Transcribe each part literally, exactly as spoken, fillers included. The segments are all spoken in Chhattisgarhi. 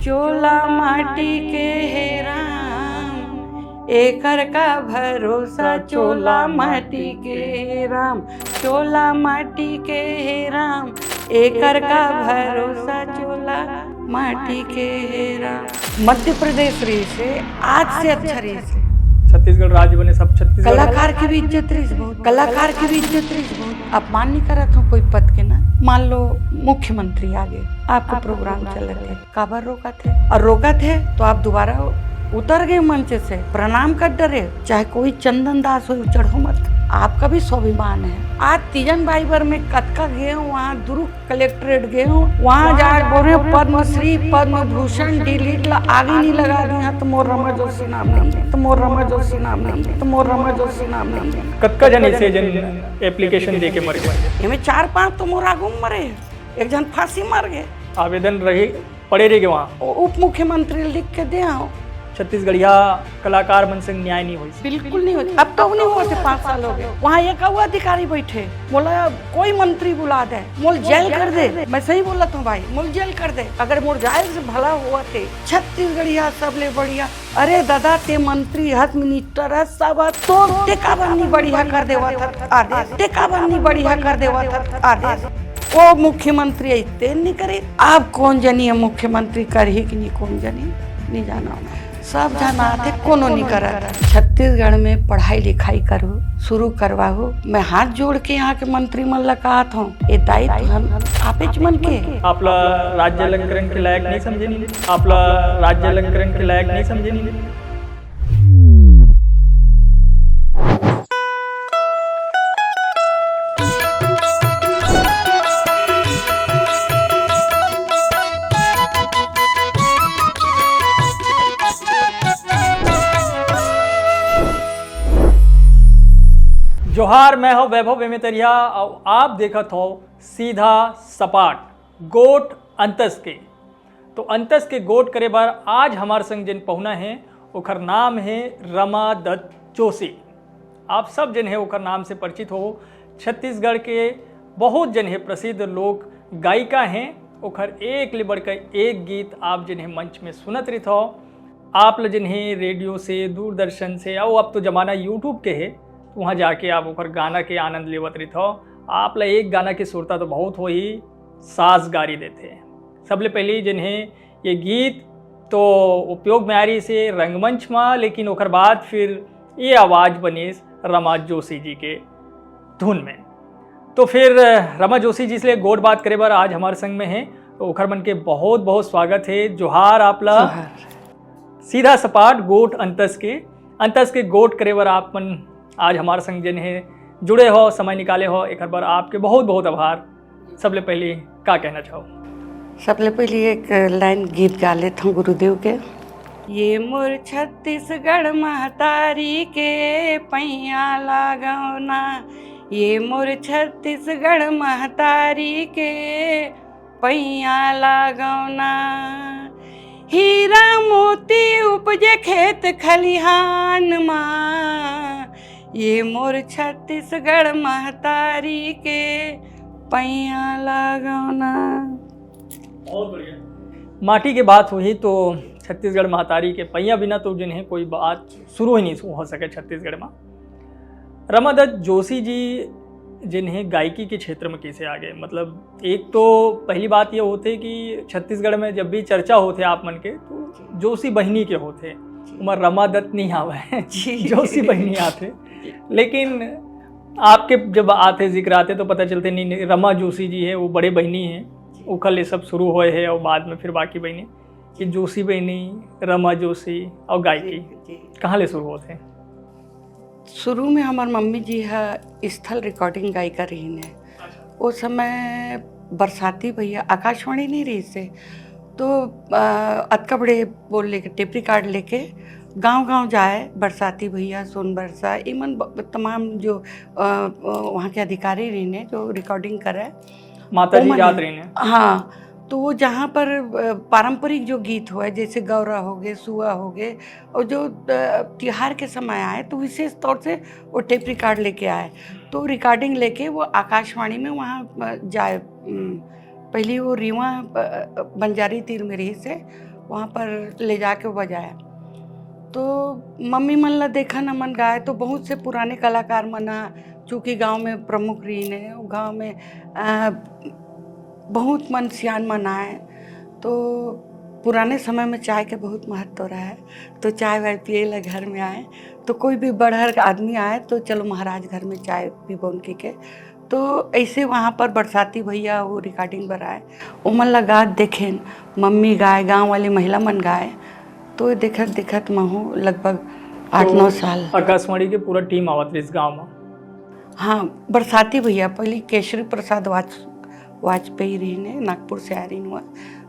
चोला माटी के हे राम, एकर का भरोसा, चोला माटी के हे राम, चोला माटी के हे राम, एकर का भरोसा, चोला माटी के हे राम। मध्य प्रदेश रहिसे, आज से अच्छा रहिसे। छत्तीसगढ़ राज्य बने, सब छत्तीसगढ़। कलाकार के भी इज्जत रहिस बहुत, कलाकार के भी इज्जत रहिस बहुत। अपमान नहीं करत हूँ कोई पद के ना। मान लो मुख्यमंत्री आ गए, आपका प्रोग्राम चलत है, काबर रोकत है? और रोकत है तो आप दोबारा उतर गए मंच से, प्रणाम कर डरे, चाहे कोई चंदन दास हो, चढ़ो मत, आपका भी स्वाभिमान है। आज तीजन बाई बर में कतका गए हूँ, वहाँ दुर्ग कलेक्ट्रेट गए हूँ, वहाँ जाके बोले पद्मश्री पद्म भूषण डिलीट ला आगे नहीं लगा दिया तो मोर रमा जोशी नाम नहीं है, तो मोर रमा जोशी नाम नहीं है, तो मोर रमा जोशी नाम नहीं है। कतका जन ऐसे जन एप्लीकेशन दे के मरे हुए हैं? एमे चार पांच तो मोर आगू में मरे हैं, एक जन फांसी मर गए। आवेदन रही पड़े रह गए वहाँ। उ-, उप मुख्यमंत्री लिख के दे आओ। छत्तीसगढ़िया कलाकार मन संग न्याय नहीं होइस। बिल्कुल नहीं होइस। अब तो नहीं होते, पाँच साल हो गए। वहाँ एक अउ अधिकारी बैठे, बोला कोई मंत्री बुला दे, मोल जेल कर दे। मैं सही बोलत हूँ भाई, मोल जेल कर दे। अगर मोर जाए से भला हुआ थे, छत्तीसगढ़िया सबले बढ़िया। अरे दादा, ते मंत्री हस, मिनिस्टर हस, सब हस, तो ते काबर नहीं बढ़िया कर देवत हस आदेश, ते काबर नहीं बढ़िया कर देवत हस आदेश। वो मुख्यमंत्री अइते नहीं करे। अब कौन जनी है मुख्यमंत्री करही कि नहीं, कौन जनी नहीं जाना। सब झन आथे, कोनो नहीं करत। छत्तीसगढ़ में पढ़ाई लिखाई करू, शुरू करवाहू। मैं हाथ जोड़ के यहाँ के मंत्री मन ला कहत हूँ, ये दायित्व हम आपेच मन के। आप ला राज्य अलंकरण के लायक नहीं समझे नहीं, आप ला राज्य अलंकरण के लायक नहीं समझे नहीं। जोहार, मैं हूं वैभव बेमेतरिया और आप देखत हो सीधा सपाट गोठ अंतस के। तो अंतस के गोठ करे बर आज हमार संग जेन पहुना है, ओखर नाम है रमा दत्त जोशी। आप सब जन है ओखर नाम से परिचित हो। छत्तीसगढ़ के बहुत जन है प्रसिद्ध लोक गायिका हैं। ओखर एक ले बढ़कर एक गीत आप जन है मंच में सुनत रहित हो। आप ल जन है रेडियो से, दूरदर्शन से, और अब तो जमाना YouTube के है, तो वहाँ जाके आप ओखर गाना के आनंद लेवत रहित हो। आप ल एक गाना के सुरता तो बहुत होही, सास गारी देथे। सबले पहली जन है ये गीत तो उपयोग में आ रहिसे रंगमंच मा, लेकिन ओकर बाद फिर ये आवाज बनिस रमा जोशी जी के धुन में। तो फिर रमा जोशी जी से गोठ बात करे बर आज हमारे संग में है, तो ओखर मन के बहुत बहुत स्वागत है। जोहार आप ला। जोहार। सीधा सपाट गोठ अंतस के, अंतस के गोठ करे बर आप मन आज हमारे संग जन है जुड़े हो, समय निकाले हो, एकर बर आपके बहुत बहुत आभार। सबले पहली का कहना चाहो? सबले पहली एक लाइन गीत गा लेत हूँ गुरुदेव के। ये मोर छत्तीसगढ़ महतारी के पैया लागवना, ये मोर छत्तीसगढ़ महतारी के पैया लागवना, हीरा मोती उपजे खेत खलिहान मा, ये मोर छत्तीसगढ़ महतारी के पैया लागवना। बहुत बढ़िया। माटी के बात होही तो छत्तीसगढ़ महतारी के पैया बिना तो जिन्हें कोई बात शुरू ही नहीं हो सके छत्तीसगढ़ में। रमा दत्त जोशी जी जिन्हें गायकी के क्षेत्र में कैसे आ गए? मतलब, एक तो पहली बात ये होते कि छत्तीसगढ़ में जब भी चर्चा होते आप मन के, तो जोशी बहिनी के होते, उमर रमा दत्त नहीं आवे, जी। जोशी बहिनी आते। लेकिन आपके जब आते, जिक्र आते, तो पता चलते नहीं, नहीं, रमा जोशी जी है, वो बड़े बहिनी है, जी। ओखर ले सब शुरू होए है और बाद में फिर बाकी बहिनी। ये जोशी बहिनी, रमा जोशी और गायकी जी, जी। कहाँ ले शुरू होते हैं? शुरू में हमार मम्मी जी ह स्थल रिकॉर्डिंग गायिका रहीन है। अच्छा। ओ समय बरसाती भैया आकाशवाणी नहीं रहिसे, तो, अ, अतका बड़े बोल लेके, टेप रिकॉर्ड लेके गांव-गांव जाए, बरसाती भैया, सोन बरसा, इमन ब-, तमाम जो, अ, अ, वहाँ के अधिकारी रहीन है, जो रिकॉर्डिंग करे, माता जी ओमन जात रहीन है। हाँ, तो वो जहाँ पर, अ, पारंपरिक जो गीत हुआ है, जैसे गौरा हो गए, सुआ हो गए, और जो, अ, त्योहार के समय आए, तो विशेष तौर से वो टेप रिकॉर्ड लेके आए। तो रिकॉर्डिंग लेके वो आकाशवाणी में वहाँ, अ, जाए। उम, पहली वो रीवा, अ, अ, बंजारी तीर में रहिसे, वहाँ पर ले जाके बजाया। तो मम्मी मन ला देखन हमन गाए, तो बहुत से पुराने कलाकार मन ह, चूँकि गाँव में प्रमुख रहिन हे, वो गाँव में, अ, बहुत मन सियान मन आए, तो पुराने समय में चाय के बहुत महत्व रहा है। तो चाय वाय पिए ला घर में आए, तो कोई भी बड़हर आदमी आए तो चलो महाराज घर में चाय पीबो उनके के। तो ऐसे वहाँ पर बरसाती भैया वो रिकॉर्डिंग बर आए, ओमन ला गात देखेन, मम्मी गाए, गाँव वाली महिला मन गाए, तो देखत देखत महू लगभग आठ तो नौ साल। आकाशवाणी के पूरा टीम आवत रहिस गाँव में। हाँ, बरसाती भैया, पहले केशरी प्रसाद वाज-, वाजपेयी रहिन हे, नागपुर से आए रहिन हुआ,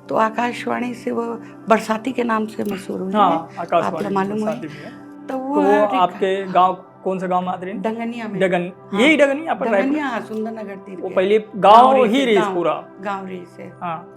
तो आकाशवाणी से वो बरसाती के नाम से मशहूर हुई हाँ, है, आकाशवाणी आप लोग मालूम है। बरसाती भैया। तो वो तो वो हर एक आपके गांव, कौन सा गांव में आते रहिन? डंगनिया में। डगन-, हाँ, यही डगनिया पर रायपुर? डंगनिया, हाँ, सुंदर नगर तीर वो के। पहले गांव गांव रहिस ही है, रहिस गांव, पूरा। गांव रहिस है। हाँ।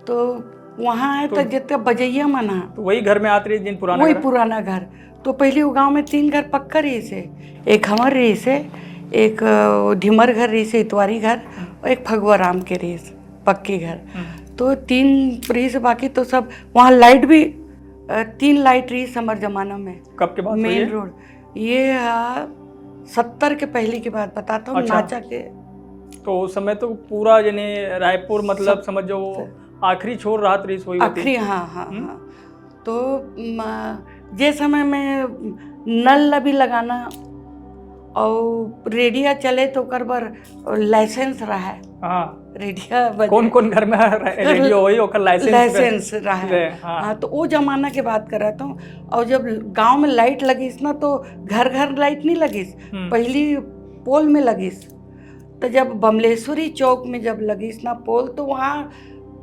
तो वहाँ है तो तो जितना बजैया मन हा, तो वही घर में आते रहिस जिन पुराना वही घर? पुराना घर। तो पहले वो गांव में तीन घर पक्का रहिस हे, एक हमर रहिस हे, एक, अ, ढिमर घर रहिस हे, इतवारी घर, हम्म। और एक फगुआ राम के रहिस, पक्के घर। हम्म। तो तीन रहिस, बाकी तो सब वहाँ लाइट भी, अ, तीन लाइट रहिस हमर जमाना में। कब के बात हुई मेन है? रोड, ये हा सत्तर के पहले की बात बताता हूँ, अच्छा। नाचा के। तो उस समय तो पूरा जने रायपुर, मतलब, सब समझ जाओ, सब। आखिरी छोर राहत रहिस वही होती। आखिरी, हाँ, हाँ, हम्म? हाँ। तो म-, जे समय में नल ला भी लगाना और रेडिया चले तो ओकर बर लाइसेंस रहा है। हाँ। रेडिया बजे। कौन कौन घर में रे-, रेडियो होई, ओकर लाइसेंस रहे। लाइसेंस रहा है। रहे, हाँ। हाँ, तो वो जमाना के बात कर रहा था। और जब गांव में लाइट लगिस ना, तो घर घर लाइट नहीं लगिस, हम्म। पहली पोल में लगिस। तो जब बमलेश्वरी चौक में जब लगिस ना पोल, तो वहाँ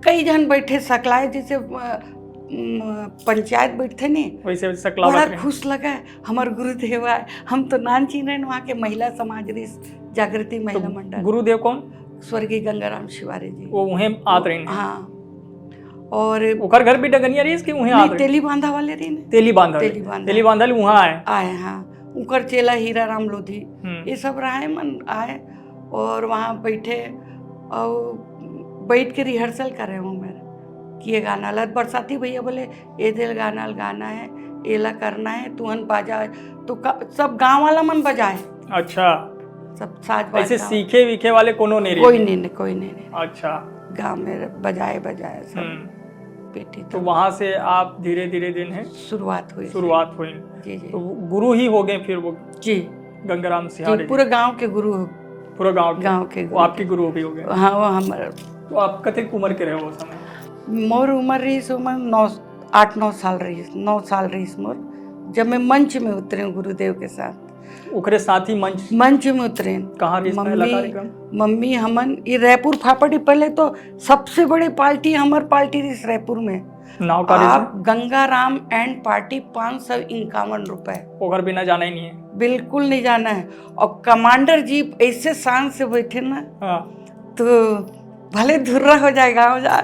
कई झन बैठे सकलाए, जैसे, अ, म, पंचायत बैठते नहीं, वैसे सकला बड़ा बैठे। खुश लगा, हमर गुरुदेव आए। हम तो नान चिन्हन वहाँ के महिला समाज रहिस, जागृति महिला तो मंडल। गुरुदेव कौन? स्वर्गीय गंगाराम शिवारे जी। वो उहें आत रहिन? हाँ। और ओकर घर भी डगनिया रहिस कि उहें नहीं, आत रहिन? तेली बांधा वाले रहिन। तेली बांधा वाले। तेली बांधा। तेली बांधा ले उहाँ आए? आए, हाँ। उनकर चेला हीरा राम लोधी, हम्म। ये सब रहे मन आए और वहाँ बैठे और बैठ के रिहर्सल करे हूँ मैं कि ये गाना ला। बरसाती भैया बोले, "ये दिल गाना गाना है, ये ला करना है, तुहन बाजा।" तो का-, सब गाँव वाला मन बजाए। अच्छा। सब साज बाज ऐसे गाँव। सीखे वीखे वाले कोनो नहीं रहे? कोई नहीं, नहीं, कोई नहीं, नहीं। अच्छा। गाँव में बजाए, बजाए सब। हम्म। पेटी तो तो वहाँ से आप धीरे धीरे दिन है शुरुआत हुई। शुरुआत हुई। जी, जी। तो गुरु ही हो गए फिर वो? जी। गंगाराम जी, सिहारे जी। पूरे गाँव के गुरु। पूरा गाँव के? गाँव के वो गुरु आपके के। गुरु भी हो गए? हाँ, वो हमारा। तो आप कतेक उम्र के रहे हो उस समय? मोर उम्र रहिस उम्र नौ, आठ नौ साल रहिस, नौ साल रहिस मोर, जब मैं मंच में उतरे हूँ गुरुदेव के साथ। ओकरे साथ ही मंच? मंच में उतरे। कहाँ रहिस पहला मम्मी, कार्यक्रम? मम्मी हमन, ये रायपुर फाफड़ी, पहले तो सबसे बड़े पार्टी, हमर पार्टी रहिस रायपुर में। नाव का रहिस? आप गंगाराम and party, पाँच सौ इक्यावन रुपए। ओकर बिना जाना ही नहीं है। बिल्कुल नहीं जाना है। और कमांडर जीप ऐसे शान से बैठे ना, हाँ। तो भले धुर्रा हो जाए गाँव जा,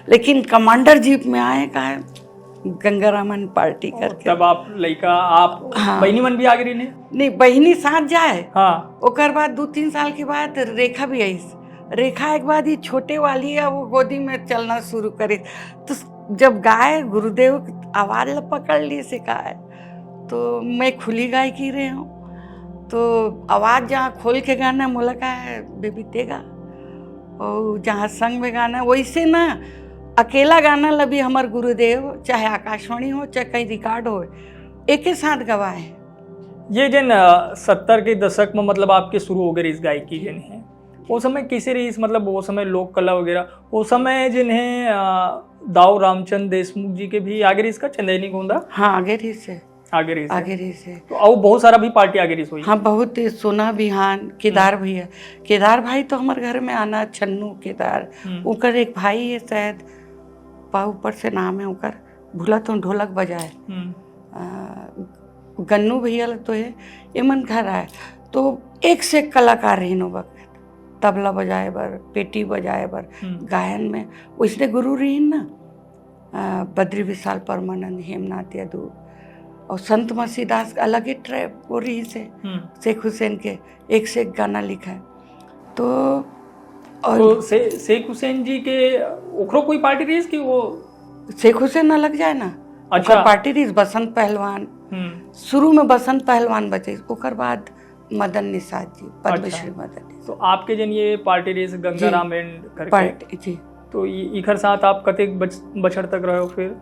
लेकिन कमांडर जीप में आए का है, गंगाराम and party और करके। तब आप लइका, आप हाँ। बहिनी मन भी आगे रहिन? नहीं, बहिनी साथ जाए। हाँ। ओकर बाद दू तीन साल के बाद रेखा भी आइस। रेखा एक बाद ये छोटे वाली है, वो गोदी में चलना शुरू करे। तो जब गाए, गुरुदेव आवाज ला पकड़ ली से गाए, तो मैं खुली गायकी रहे हूँ। तो आवाज जहाँ खोल के गाना है, मोला का है, बेबी तेगा। और जहाँ संग में गाना है, वैसे ना, अकेला गाना ला भी हमार गुरुदेव, चाहे आकाशवाणी हो, चाहे कहीं रिकॉर्ड हो, एक ही साथ गवाए हैं। ये जन, अ, सत्तर के दशक में, मतलब, आपके शुरू हो गए इस गायकी जन है, वो समय कैसे रही इस, मतलब, वो समय लोक कला वगैरह, वो समय जिन्हें, अ, दाऊ रामचंद देशमुख जी के भी आगे रही इसका चंदैनी गोंदा? हाँ, आगे रही से। आगे रही से। आगे रही से। तो और बहुत सारा भी पार्टी आगे रही सोई। हाँ, बहुत ही सोना बिहान, केदार हम्म। भैया। केदार भाई तो हमारे घर में आना, छन्नू केदार। हम्म। ओकर एक भाई है शायद, पा ऊपर से नाम है ओकर, भूला तो ढोलक बजाए। हम्म। आ, गन्नू भैया ल तो है, एमन घर आए, तो एक से एक कलाकार रहिन ओ वक्त, तबला बजाए बर, पेटी बजाए बर, हम्म। गायन में, वैसने गुरु रहिन ना, आ, बद्री विशाल परमानंद, हेमनाथ यदु, और संत मसीदास अलग ही ट्रैप वो रहिस हे, हम्म। शेख हुसैन के एक से एक गाना लिखा है। तो, और तो शे-, शेख हुसैन जी के ओकरो कोई पार्टी रहिस कि वो शेख हुसैन अलग जाए ना, अच्छा। ओकर पार्टी रहिस बसंत पहलवान। हम्म। शुरू में बसंत पहलवान बचे, ओकर बाद मदन निषाद जी, पद्मश्री अच्छा। मदन निषाद। तो आपके जन ये पार्टी रहिस गंगाराम एंड करके, पार्टी जी। तो इ- इखर साथ आप कतेक बच, बछर तक रहे हो फिर?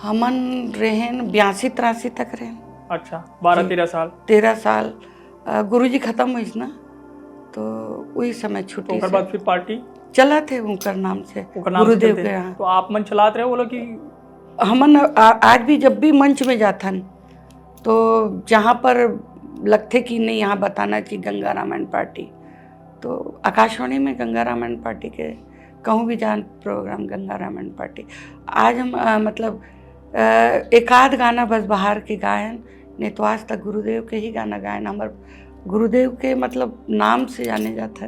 हमन रहेन बयासी तिरासी तक रहेन। अच्छा, बारह जी। तेरह साल। तेरह साल। अ, गुरुजी खत्म होइस ना, तो वही समय तो छुट्टी ओकर से बाद फिर पार्टी चलत हे उनकर नाम से, ओकर नाम से गुरुदेव चलते के हैं। यहाँ। तो आप मन चलात रहे बोला कि हमन आ, आज भी जब भी मंच में जाथन, तो जहाँ पर लगथे कि नहीं, यहाँ बताना चाहिए गंगाराम एंड पार्टी, तो आकाशवाणी में गंगाराम एंड पार्टी के कहूँ भी जान प्रोग्राम गंगाराम एंड पार्टी। आज हम अ, मतलब अ, एक आध गाना बस बाहर के गायन, नहीं तो आज तक गुरुदेव के ही गाना गायन। हमर गुरुदेव के मतलब नाम से जाने जाथन।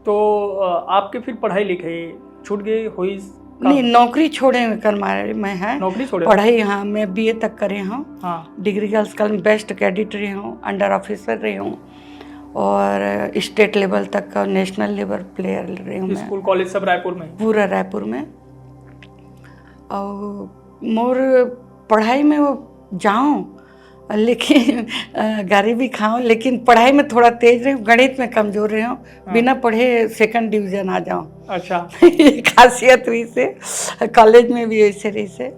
तो अ, आपके फिर पढ़ाई लिखाई छूट गई होइस का? नहीं, नौकरी छोड़े कर मारे मैं है। नौकरी छोड़े? पढ़ाई, हाँ, मैं बीए तक करे हूँ। हाँ। डिग्री गर्ल्स कॉलेज में बेस्ट कैडेट रहे हूँ, अंडर ऑफिसर रहे हूँ, और स्टेट लेवल तक का, नेशनल लेवल प्लेयर रहे हूँ मैं। स्कूल कॉलेज सब रायपुर में? पूरा रायपुर में। और मोर पढ़ाई में वो जाऊँ, लेकिन अ, गारी भी खाऊँ, लेकिन पढ़ाई में थोड़ा तेज रहे हूँ, गणित में कमजोर रहे हूँ। हाँ। बिना पढ़े सेकंड डिवीजन आ जाऊँ। अच्छा। ये खासियत रहिस हे, कॉलेज में भी ऐसे रहिस हे।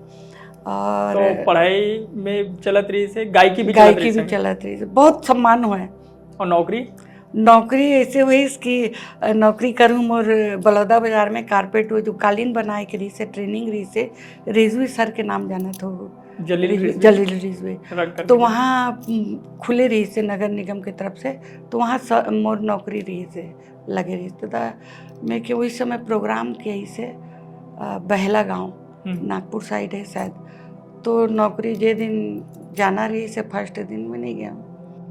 और तो पढ़ाई में चलत रहिस हे, गायकी भी चलत गायकी रहिस भी हे। चलत रहिस हे, बहुत सम्मान हुआ है। और नौकरी? नौकरी ऐसे हुई कि अ, नौकरी करूँ, मोर बलौदा बाजार में कारपेट वो जो कालीन बनाए के रहिस हे, ट्रेनिंग रहिस हे, रिजवी सर के नाम जानत हो, जलील रिजवी। जलील रिजवी। रंग करके। तो वहाँ उम, खुले रहिस हे नगर निगम के तरफ से, तो वहाँ स-, मोर नौकरी रहिस हे, लगे रहिस हे। तो दा-, मैं के वही समय प्रोग्राम के रहिस हे, अ, बहला गाँव, हम्म। नागपुर साइड है शायद। तो नौकरी जे दिन जाना रहिस हे, फर्स्ट दिन में नहीं गया।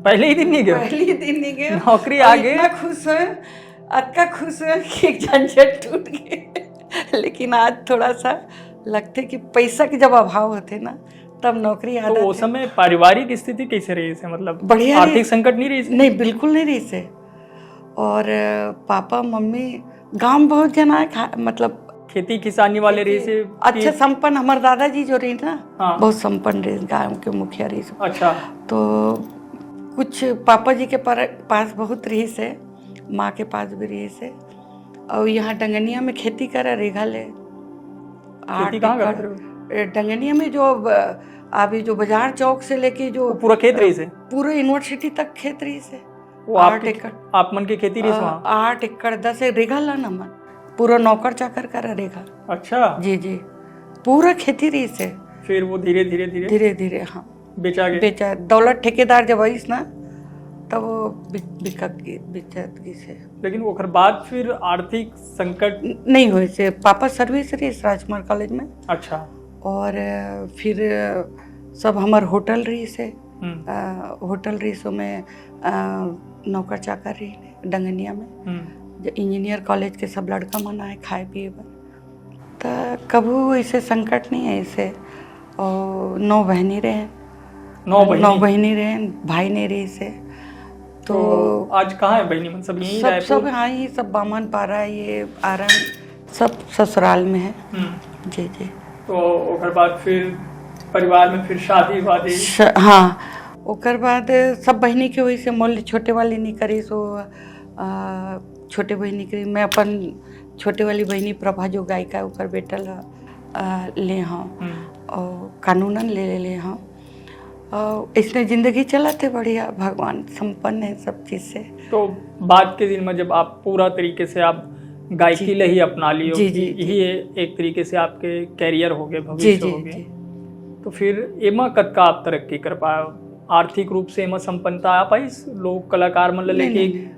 पहले ही दिन नहीं गए? पहले ही दिन नहीं गया। नौकरी और आ गए? इतना खुश है, अतका खुश है कि झंझट टूट गए। लेकिन आज थोड़ा सा लगथे कि पैसा के जब अभाव होथे ना, तब नौकरी याद तो वो आथे। समय पारिवारिक स्थिति कैसे रहिस हे, मतलब बढ़िया आर्थिक रहिस। संकट नहीं रहिस हे? नहीं, बिल्कुल नहीं रहिस हे। और अ, पापा मम्मी गांव में बहुत जना है, खा-, मतलब खेती किसानी वाले रहिस हे कि अच्छा संपन्न, हमारे दादाजी जो रहिस ना, हाँ। बहुत संपन्न रहिस, गांव के मुखिया रहिस। अच्छा। तो कुछ पापा जी के पर, पास बहुत रहिस हे, माँ के पास भी रहिस हे। और यहाँ डंगनिया में खेती करे रेघा ले। आठ खेती कहाँ एकड़। करते रहे? ए, डंगनिया में जो ब-, अभी जो बाजार चौक से लेके जो वो पूरा खेत रहिस हे? पूरे यूनिवर्सिटी तक खेत रहिस हे। वो आठ आपके, एकड़। आप मन के खेती रहिस अ, वहाँ? आठ एकड़ दस एकड़ रेघा ला नमन, पूरा नौकर चाकर करे रेघा। अच्छा। जी जी, पूरा खेती रहिस हे। फिर वो धीरे धीरे धीरे धीरे धीरे, हाँ, बेचा गया। बेचा। दौलत ठेकेदार जब आइस ना, तब वो बिक-, बिकत गई, बेचत गई से। लेकिन ओकर बाद फिर आर्थिक संकट? नहीं होइस हे। पापा सर्विस रहिस राजकुमार कॉलेज में। अच्छा। और फिर सब हमार होटल रहिस हे। हम्म। अ, होटल रहिस, ओमे, अ, नौकर चाकर रहिन डंगनिया में। हम्म। जो इंजीनियर कॉलेज के सब लड़का मन आए खाए पिए बर, त कभू ऐसे संकट नहीं आइस हे। और नौ बहिनी रहे, नौ बहिनी? नौ बहिनी रहे, भाई नहीं रहिस हे। तो आज कहाँ है बहिनी मन? सब यहीं सब, रायपुर? सब हाँ, ये सब बामन पारा, ये आरंग, सब ससुराल में है। हम्म। जी जी। तो ओकर बाद फिर परिवार में फिर शादी वादी? श-, हाँ, ओकर बाद सब बहिनी के वही से मोल छोटे वाली नहीं करिस, वो, आ, छोटे बहिनी के मैं अपन छोटे वाली बहिनी प्रभा जो गायिका, ओकर बेटा ला, आ, ले हूँ हम्म। और कानूनन ले ले हूँ। और इसने जिंदगी चलाते बढ़िया, भगवान संपन्न है सब चीज से। तो बाद के दिन में जब आप पूरा तरीके से आप गायकी जी। ले ही अपना लियो जी, कि जी, जी। यही ए-, एक तरीके से आपके कैरियर हो गए, जी भविष्य जी हो गए, जी। तो फिर एमा कतका आप तरक्की कर पाए? आर्थिक रूप से एमा संपन्नता आ पाइस लोक कलाकार मन ल नहीं, लेके? नहीं, नहीं।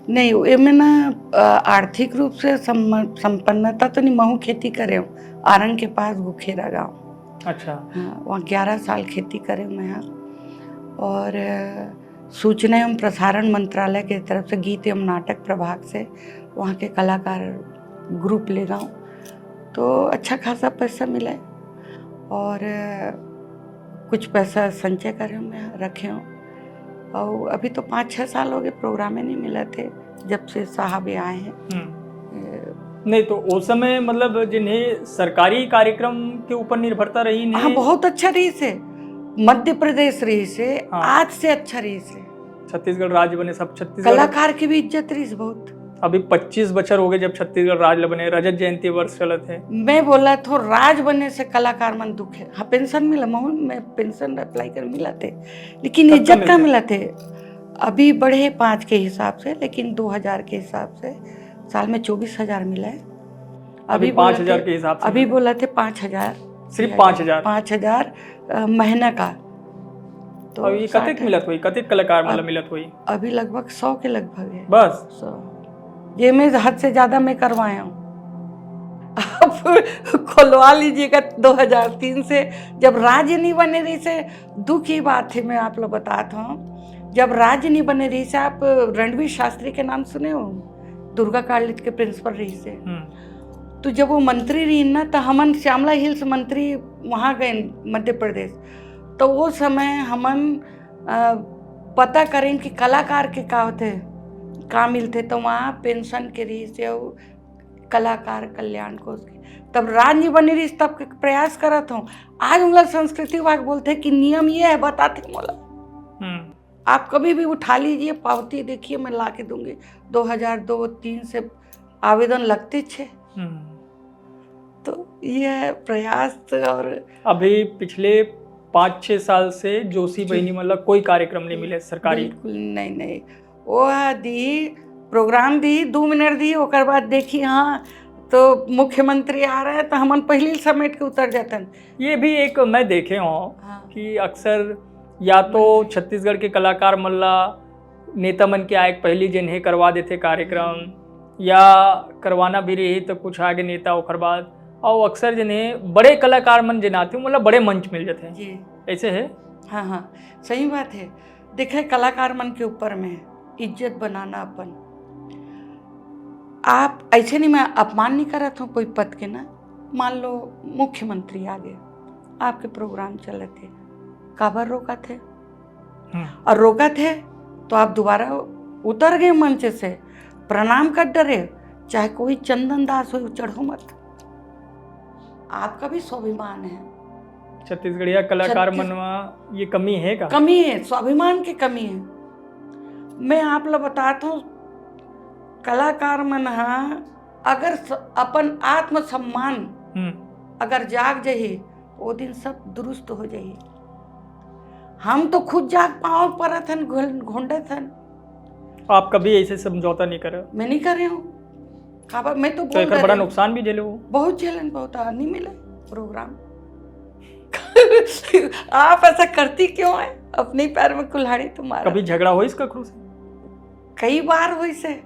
नहीं, एमे ना, अ, आर्थिक रूप से सम-, संपन्नता तो नहीं, महू खेती करे हूँ, आरंग के पास गुखेरा गाँव। अच्छा। हाँ, वहाँ ग्यारह साल खेती करे हूँ मैं यहाँ। और, अ, सूचना एवं प्रसारण मंत्रालय के तरफ से गीत एवं नाटक प्रभाग से वहाँ के कलाकार ग्रुप ले गाँव, तो अच्छा खासा पैसा मिले। और, अ, कुछ पैसा संचय करे हूँ मैं, रखे हूँ। और अभी तो पाँच छः साल हो गए, प्रोग्राम ही नहीं मिला थे जब से साहब ये आए हैं। हम्म। ये नहीं तो उस समय मतलब जिन्हें सरकारी कार्यक्रम के ऊपर निर्भरता रही, इन्हें हाँ, बहुत अच्छा रहिसे। मध्य प्रदेश रहिसे, हाँ। आज से अच्छा रहिसे। छत्तीसगढ़ राज्य बने, सब छत्तीसगढ़ कलाकार की भी इज्जत रहिस बहुत। अभी पच्चीस बछर हो गए जब छत्तीसगढ़ राज्य बने, रजत जयंती वर्ष चलत हे। मैं बोलत हों, राज बने से कलाकार मन दुख हे। हाँ, पेंशन मिला, महूँ मैं पेंशन अप्लाई कर मिलत हे, लेकिन इज्जत का मिलत हे? अभी बढ़े पाँच के हिसाब से, लेकिन दो हजार के हिसाब से साल में चौबीस हजार मिला हे। अभी अभी पाँच हजार के हिसाब से अभी मिला। बोलत हे पाँच हजार। सिर्फ पाँच हजार? पाँच हजार, अ, महीना का। तो अब ये कतेक मिलत होही, कतेक कलाकार मतलब मिलत होही? अभी लगभग सौ के लगभग हे। बस? सौ। ये मैं हद से ज्यादा मैं करवाया हूँ। आप खोलवा लीजिएगा, दो हजार तीन से जब राज्य नहीं बने रहिसे, दुख की बात हे, मैं आप लोग बतात हों, जब राज्य नहीं बने रहिसे, आप रणवीर शास्त्री के नाम सुने हो? दुर्गा कॉलेज के प्रिंसिपल रहिसे। हम्म। तो जब वो मंत्री रहिन ना, तो हमन श्यामला हिल्स मंत्री वहाँ गए मध्य प्रदेश, तो वो समय हमन, अ, पता करेन कि कलाकार के का होथे, का मिलथे, तो वहाँ पेंशन के रहिसे अउ कलाकार कल्याण कोष के। तब राज नहीं बने रहिस, तब के प्रयास करत हों। आज मोला संस्कृति विभाग बोलथे कि नियम ये हे, बताथे मोला। हम्म। आप कभी भी उठा लीजिए, पावती देखिए, मैं ला के दूंगी। दो हजार दो तीन से आवेदन लगते छे। हम्म। तो ये हे प्रयास। और अभी पिछले पाँच छः साल से जोशी जी। बहिनी मन ला कोई कार्यक्रम नहीं मिले सरकारी? बिल्कुल नहीं, नहीं। वो हा दी, प्रोग्राम दी, दो मिनट दी, ओकर बाद देखी, हाँ, तो मुख्यमंत्री आ रहे हैं, तो हमन पहले ही समेट के उतर जातन। ये भी एक मैं देखे हों हाँ। कि अक्सर या तो छत्तीसगढ़ के कलाकार मन ला नेता मन के आए के पहली जिन्हें करवा देथे कार्यक्रम, या करवाना भी रही तो कुछ आगे नेता ओकर बाद, और अक्सर जिन्हें बड़े कलाकार मन जिन आथे, मतलब बड़े मंच मिल जाते हैं। जी। ऐसे है? हाँ, हाँ, सही बात है। देखे, कलाकार मन के ऊपर में इज्जत बनाना अपन। आप ऐसे नहीं, मैं अपमान नहीं करत हों कोई पद के ना। मान लो मुख्यमंत्री आ गए, आपके प्रोग्राम चलत हे, काबर रोकत हे? हम्म। और रोकत हे तो आप दोबारा उतर गए मंच से, प्रणाम कर डरे, चाहे कोई चंदन दास हो, चढ़ो मत। आपका भी स्वाभिमान है। छत्तीसगढ़िया कलाकार छत्तीस- मन मा ये कमी है का? कमी है, स्वाभिमान की कमी है। मैं आप ला बतात हों, कलाकार मन हा अगर स-, अपन आत्मसम्मान हम्म। अगर जाग जाही, वो दिन सब दुरुस्त हो जाही। हम तो खुद जाग पाँव परत हन, घोल-, घोंडत हन। आप कभी ऐसे समझौता नहीं करे? मैं नहीं करे हों। काबर, मैं तो तो बोल एकर बड़ा रहे नुकसान भी झेले हो। बहुत झेलन, बहुत, हाँ, नहीं मिले प्रोग्राम। आप ऐसा करती क्यों है? अपने पैर में कुल्हाड़ी तो मारा। कभी झगड़ा हो इस ककरो से? कई बार होइसे,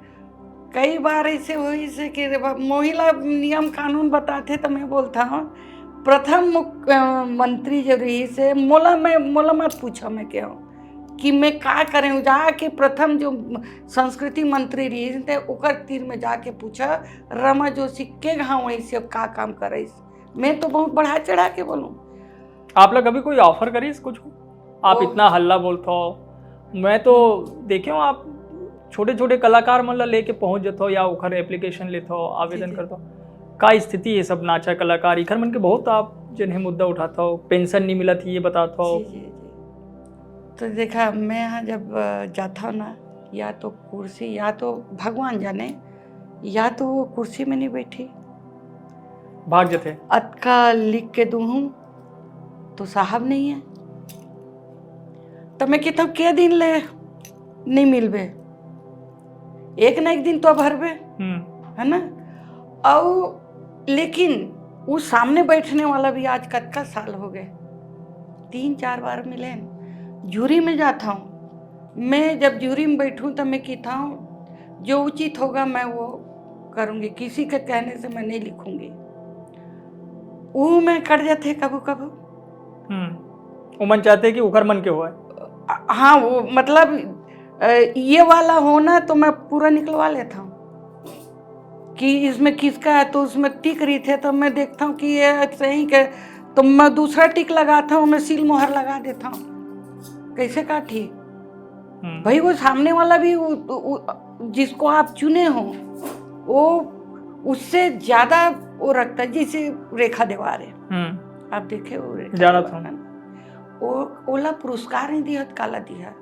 कई बार ऐसे होइसे कि रे बाप, मोहिला नियम कानून बताथे तो मैं बोलता हूँ, प्रथम मुख-, अ, मंत्री जो रहिसे, मोला, मैं, मोला मत पूछा, मैं क्या हूँ कि मैं का करे हूँ। जाके प्रथम जो संस्कृति मंत्री रहिसे, ओकर तीर में जाके पूछा, रमा जोशी के घाव ऐसे का काम करे। मैं तो बहुत बढ़ा चढ़ा के बोलूँ। आप लोग कभी कोई ऑफर करिस कुछ? आप ओ। इतना हल्ला बोलत हो। मैं तो देखे हूँ, आप छोटे-छोटे कलाकार मन ला लेके पहुँच जात हो या ओखर एप्लीकेशन लेत हो, आवेदन जी, जी। करत हो। का स्थिति ये सब नाचा कलाकार, इखर मन के बहुत आप जिन्हें मुद्दा उठात हो, पेंशन नहीं मिलत, ये बतात हो। जी, जी, जी। तो देखा, मैं यहाँ जब, अ, जाता हूँ ना, या तो कुर्सी, या तो भगवान जाने, या तो वो कुर्सी में नहीं बैठी। भाग जाते। अतका लिख के दूँ हूँ, तो साहब नहीं है। तो मैं कहता हूँ, "के दिन ले नहीं मिलबे? एक ना एक दिन तो अब हरबे।" हम्म। है ना? अउ लेकिन वो सामने बैठने वाला भी आज कतका साल हो गए, तीन चार बार मिले। जूरी में जाता हूँ, मैं जब जूरी में बैठूँ तो मैं कहता हूँ, "जो उचित होगा मैं वो करूँगी, किसी के कहने से मैं नहीं लिखूँगी।" वो मैं कट जाते कभू कभू। हम्म। वो मन चाहते कि उखर मन के होए। अ, हाँ, वो मतलब, अ, ये वाला हो ना तो मैं पूरा निकलवा लेता हूँ कि इसमें किसका है, तो उसमें टिक रही थे तो मैं देखता हूँ कि ये सही के, तो मैं दूसरा टिक लगाता हूँ, मैं सील मोहर लगा देता हूँ। कैसे काटी? हम्म। भाई, वो सामने वाला भी उ, उ, जिसको आप चुने हो, वो उससे ज्यादा वो रखता है, जैसे रेखा देवार है। हम्म। आप देखे वो रेखा जानत देवार हूँ। है ना? वो ओला पुरस्कार नहीं दिया, काला दिया।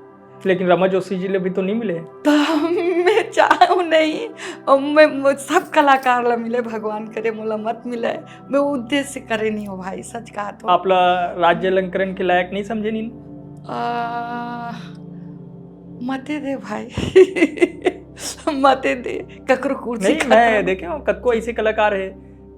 लेकिन रमा जोशी जी ले भी तो नहीं मिले। तो मैं चाहूँ नहीं, और मैं, मैं सब कलाकार ला मिले, भगवान करे मोला मत मिले। मैं उद्देश्य करे नहीं हूँ भाई, सच कहा तो। आप ला राज्य अलंकरण के लायक नहीं समझे नीन? आ, मते दे भाई। मते दे, ककरो कुर्सी नहीं, खत्म। मैं देखे हूँ, कतको ऐसे कलाकार है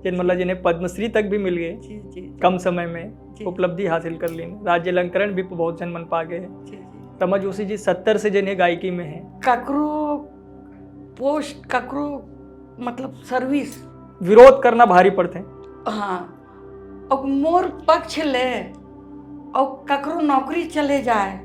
जिन, मतलब, जिन्हें पद्मश्री तक भी मिल गए जी, जी, जी। कम समय में जी। उपलब्धि हासिल कर ली, राज्य अलंकरण भी बहुत जन मन पा गए। जी, जी। रमा जोशी जी सत्तर से जने गायकी में है। ककरो पोस्ट, ककरो, मतलब, सर्विस विरोध करना भारी पड़ते। हाँ, अब मोर पक्ष ले, अब ककरो नौकरी चले जाए,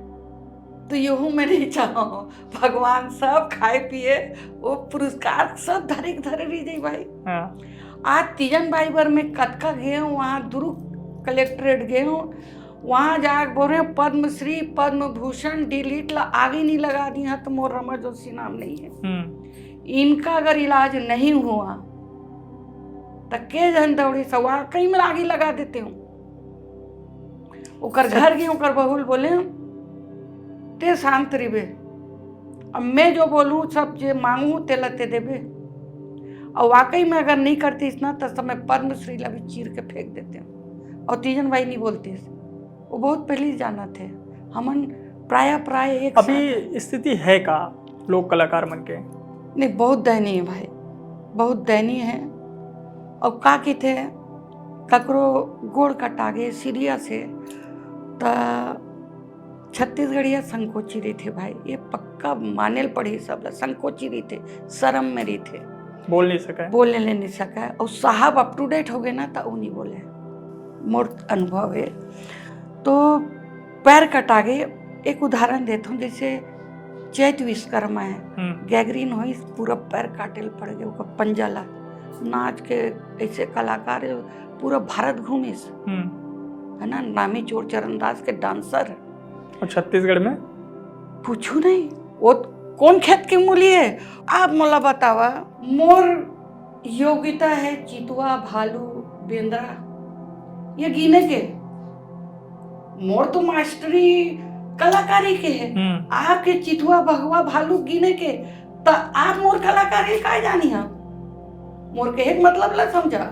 तो यहू मैं नहीं चाहूँ। भगवान सब खाए पिए, वो पुरस्कार सब धरे के धरे रह जाई भाई। हाँ। आज तीजन बाई बर मैं कतका गए हूँ, वहाँ दुर्ग कलेक्ट्रेट गए हूँ, वहाँ जाके बोले, पद्मश्री, पद्म भूषण, डिलीट ला आगे नहीं लगा दी है, तो मोर रमा जोशी नाम नहीं है। हम्म। इनका अगर इलाज नहीं हुआ, तो के जन दौड़ी से वाकई में आगे लगा देते हूँ। ओकर अच्छा। घर गए, ओकर बहू ल बोले, "ते शांत रहिबे, अब मैं जो बोलूँ, सब जे मांगू, तेला ते देबे।" और वाकई में अगर नहीं करतीस ना, तो समय पद्मश्री ला भी चीर के फेंक देते हूँ। और तीजन बाई नहीं बोलतीस, वो बहुत पहले ही जाना थे। हमन प्राय, प्राय एक साथ अभी स्थिति है का लोक कलाकार मन के? नहीं, बहुत दयनीय है भाई, बहुत दयनीय है। अब का किथे, ककरो गोड़ कटा गे, सीरियस है, त छत्तीसगढ़िया संकोची रहिथे भाई, ये पक्का माने ल पड़ही सब ला, संकोची रहिथे, शरम में रहिथे, बोल नहीं सके। बोले ले नहीं सके। और साहब अप टू डेट हो गए ना, त वो नहीं बोले। मोर अनुभव है। तो पैर कटा गे, एक उदाहरण देता हूँ, जैसे चैत विश्वकर्मा है, हम्म। गैंग्रीन होइस, पूरा पैर काटे ल पड़ गए, ओकर पंजा ला। नाच के ऐसे कलाकार है, पूरा भारत घूमिस, हम्म। है ना, नामी चोर चरण दास के डांसर। और छत्तीसगढ़ में? पूछू नहीं, वो कौन खेत के मूली है? आप मोला बतावा, मोर योग्यता है चितवा, भालू, बेंदरा, ये गिने के। मोर तो मास्टरी कलाकारी के है। हम्म। आपके चितवा, भगवा, भालू गिने के, त आप मोर कलाकारी काय जानी हा? मोर कहे के मतलब ला समझा।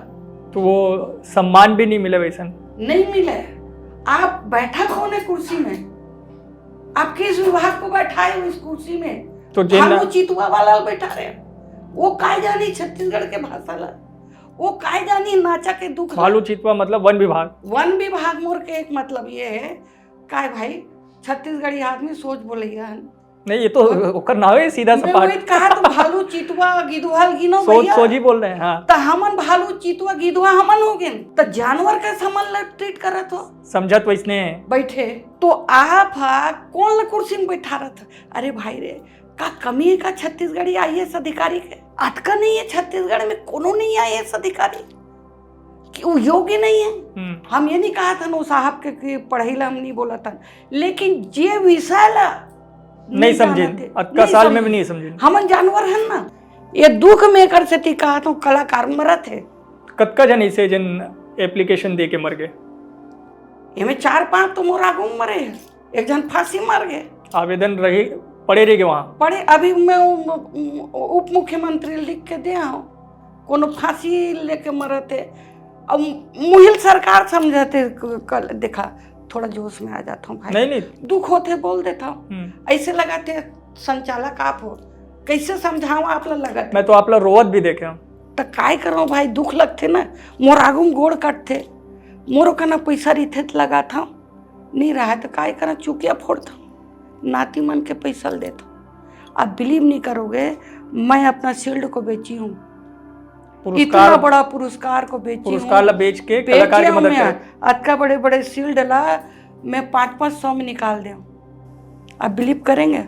तो वो सम्मान भी नहीं मिले वैसन? नहीं मिले। आप बैठा कौन है कुर्सी में? आप किस विभाग को बैठाए हो इस कुर्सी में? तो जेन भालू चितवा वाला बैठा रहे, वो काय जानी छत्तीसगढ़ के भाषा ला, वो काय जानी नाचा के दुख ला। भालू चितवा मतलब वन विभाग। वन विभाग मोर के एक मतलब ये है, काय भाई, छत्तीसगढ़ी आदमी सोच बोलैया है। नहीं, ये तो ओकर नाव है सीधा मैं सपाट। वही कहा तो भालू चितवा गिदुहा ल गिनो सोच, भैया। सोझी बोल रहे हैं, हाँ। त हमन भालू चितवा गिदुहा हमन हो गेन, त जानवर का समन ला ट्रीट करत हो। समझत वैसने है। बैठे तो आप हा कौन ला कुर्सी में बैठा रहत? अरे भाई रे, का कमी है का छत्तीसगढ़ी आईएएस अधिकारी के? अतका नहीं है छत्तीसगढ़ में, कोनो नहीं आईएएस अधिकारी कि वो योग्य नहीं है। हम्म। हम ये नहीं कहा था ना साहब के कि पढ़ाई ला हम नहीं बोला था, लेकिन जे विषय ला नहीं समझे, जानते, अतका नहीं साल में समझे। भी नहीं समझे। हमन जानवर हन ना, ये दुख में कर सेती कहा था कलाकार मरत है। कतका जन इसे जन एप्लीकेशन दे के मर गए? एमे चार पांच तो मोर आगू में मरे हैं, एक जन फांसी मर गए। आवेदन रही, पड़े रह गए वहाँ। पड़े, अभी मैं उ-, उ-, उप मुख्यमंत्री लिख के दे आऊँ, कोनो फांसी लेके मरत है। अब मुहिल सरकार समझते क-, कल देखा, थोड़ा जोश में आ जाता हूँ भाई। नहीं, नहीं। दुख होते बोल देता हूँ। हम्म। ऐसे लगाते संचालक आप हो, कैसे समझाऊँ आप ला लगत? मैं तो आप ला रोवत भी देखे हूँ। त काय करो भाई, दुख लगते ना, मोर आगू में गोड़ कटते, मोरो कना पैसा रहिथे त लगात हूँ, नहीं रहा है त काय करा, चुकिया फोड़त हूँ, नाती मन के पैसा ल देत हूँ। आप बिलीव नहीं करोगे, मैं अपना शील्ड को बेची हूँ, पुरस्कार, इतना बड़ा पुरस्कार को बेची हूँ। पुरस्कार ला बेच के बेचे कलाकार की हूँ मदद मैं। करे। अतका बड़े बड़े शील्ड ला मैं पाँच पाँच सौ में निकाल दे हूँ। आप बिलीव करेंगे?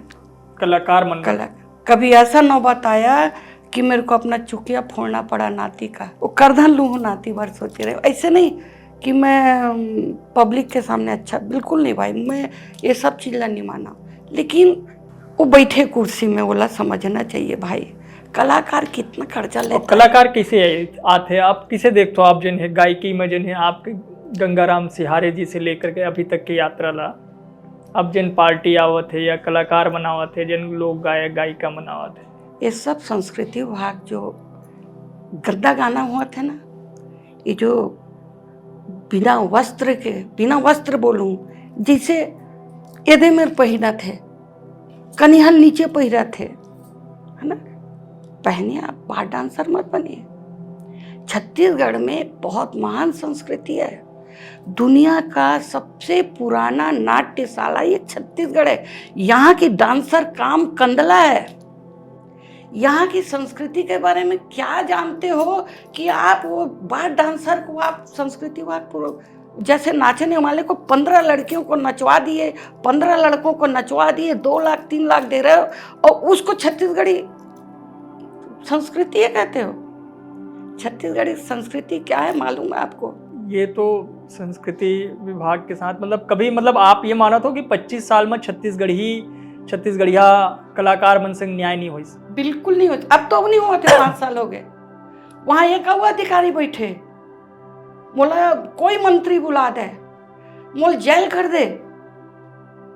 कलाकार मन ला। कला-, कभी ऐसा नौबत आया कि मेरे को अपना चुकिया फोड़ना पड़ा नाती का, वो करधन लूँ नाती भर सोचे रहे। ऐसे नहीं कि मैं, अम, पब्लिक के सामने अच्छा, बिल्कुल नहीं भाई, मैं ये सब चीज ला नहीं माना, लेकिन वो बैठे कुर्सी में, ओला समझना चाहिए भाई, कलाकार कितना खर्चा अब लेता है। कलाकार किसे आथे? आप किसे देखते हो? आप जिन है गायकी में, जिन है आप गंगाराम सिहारे जी से लेकर के अभी तक की यात्रा ला, अब जिन पार्टी आवत है या कलाकार बनावत है, जिन लोग गायक गायिका बनावत है, ये सब संस्कृति विभाग जो गंदा गाना हुआ थे ना, ये जो बिना वस्त्र के, बिना वस्त्र बोलूं, जैसे एदे मेर पहिरा थे, कनिहल नीचे पहिरा थे, है ना? पहनिए, आप बार डांसर मत बनिए। छत्तीसगढ़ में बहुत महान संस्कृति है। दुनिया का सबसे पुराना नाट्यशाला ये छत्तीसगढ़ है। यहाँ की डांसर काम कंदला है। यहाँ की संस्कृति के बारे में क्या जानते हो कि आप वो बार डांसर को, आप संस्कृति विभाग को, जैसे नाचने वाले को पंद्रह लड़कियों को नचवा दिए, पंद्रह लड़कों को नचवा दिए, दो लाख तीन लाख दे रहे हो और उसको छत्तीसगढ़ी संस्कृति ये कहते हो? छत्तीसगढ़ी संस्कृति क्या है मालूम है आपको? ये तो संस्कृति विभाग के साथ, मतलब, कभी, मतलब, आप ये मानत हो कि पच्चीस साल में छत्तीसगढ़ी, छत्तीसगढ़िया कलाकार मन संग न्याय नहीं होइस? बिल्कुल नहीं होता। अब तो नहीं होते, पाँच साल हो गए। वहाँ एक और अधिकारी बैठे, मोला कोई मंत्री बुला दे, मोल जेल कर दे।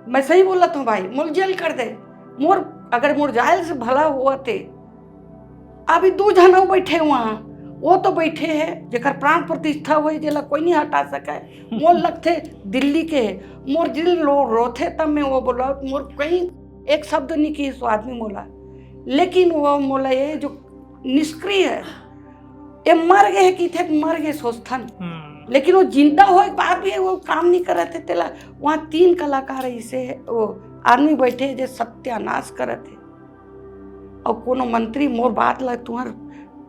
मैं सही बोलत हूँ भाई, मोल जेल कर दे। मोर, अगर मोर जायल से भला होवत हे, अभी दू झन अउ बैठे वहाँ, वो तो बैठे है जेकर प्राण प्रतिष्ठा होए, जेला कोई नहीं हटा सके। मोर लगथे दिल्ली के हे। मोर दिल रो, रोथे तब मैं वो बोला, मोर कहीं एक शब्द नहीं किहिस वो आदमी मोला, लेकिन वो मोला ये जो निष्क्रिय है, ये मर गए कि थे मर गए सोचथन। हम्म। लेकिन वो जिंदा होए के बाद भी वो काम नहीं करत हे। तेला वहाँ तीन कलाकार ऐसे है, वो आदमी बैठे हे जे सत्यानाश करत हे। और कोनो मंत्री मोर बात ला तुहर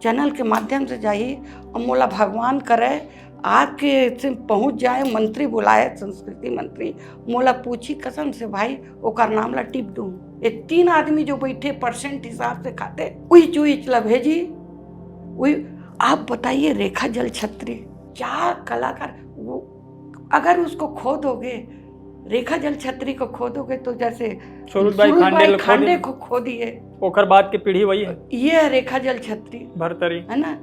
चैनल के माध्यम से जाही और मोला भगवान करे आके से पहुँच जाए, मंत्री बुलाए, संस्कृति मंत्री, मोला पूछी कसम से भाई, ओकर नाम ला टिप दूँ। ये तीन आदमी जो बैठे परसेंट हिसाब से खाते, उही चूइच ला भेजी। उही, आप बताइए रेखा जल छत्री क्या कलाकार, वो अगर उसको खोदोगे, रेखा जल छत्री को खोदोगे तो जैसे सूरज भाई सूरज खांडे भाई ला खोद खांडे दिए। को खोदिए, ओकर बाद के पीढ़ी वही है, ये है रेखा जल छत्री, भरतरी। है ना?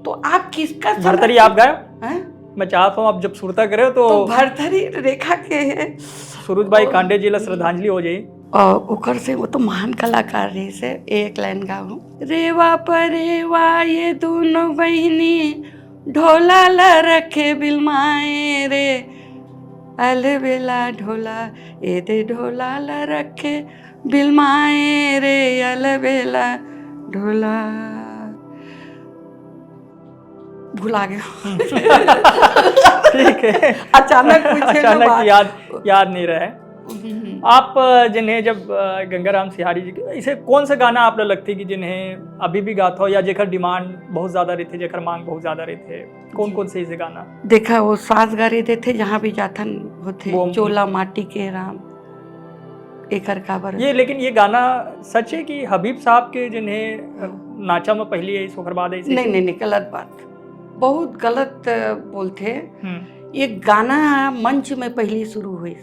तो आप किसका भरतरी आप गायो? हैं? मैं चाहता हूँ आप जब सुरता करे हो तो तो भरतरी रेखा के है। सूरज भाई खांडे जी ला श्रद्धांजलि हो जाई। और ओकर से वो तो महान कलाकार रहिस हे। एक लाइन गाऊं। रेवा परेवा ये दोनों बहिनी, ढोला ला रखे बिलमाए रे। अलबेला ढोला, ए दे ढोला ला रखे बिलमाए रे, अलबेला ढोला। भुला गया। ठीक है। अचानक पूछे ना अचानक बात। याद याद नहीं रहे। हम्म। आप, अ, जिन्हें जब, अ, गंगाराम सिहारी जी के, इसे कौन सा गाना आप ला लगथे कि जिन्हें अभी भी गात हो या जेकर डिमांड बहुत ज्यादा रहिथे, जेकर मांग बहुत ज्यादा रहिथे, कौन कौन से इसे गाना? देखा, वो सास गारी देथे, जहाँ भी जाथन होथे, वो चोला माटी के राम, एकर काबर। ये, लेकिन ये गाना सच है कि हबीब साहब के जिन्हें, अ, नाचा में पहली है, इस ओकर बाद ऐसे नहीं, नहीं, नहीं, गलत बात, बहुत गलत, अ, बोलथे। हम्म। ये गाना मंच में पहली शुरू हुई,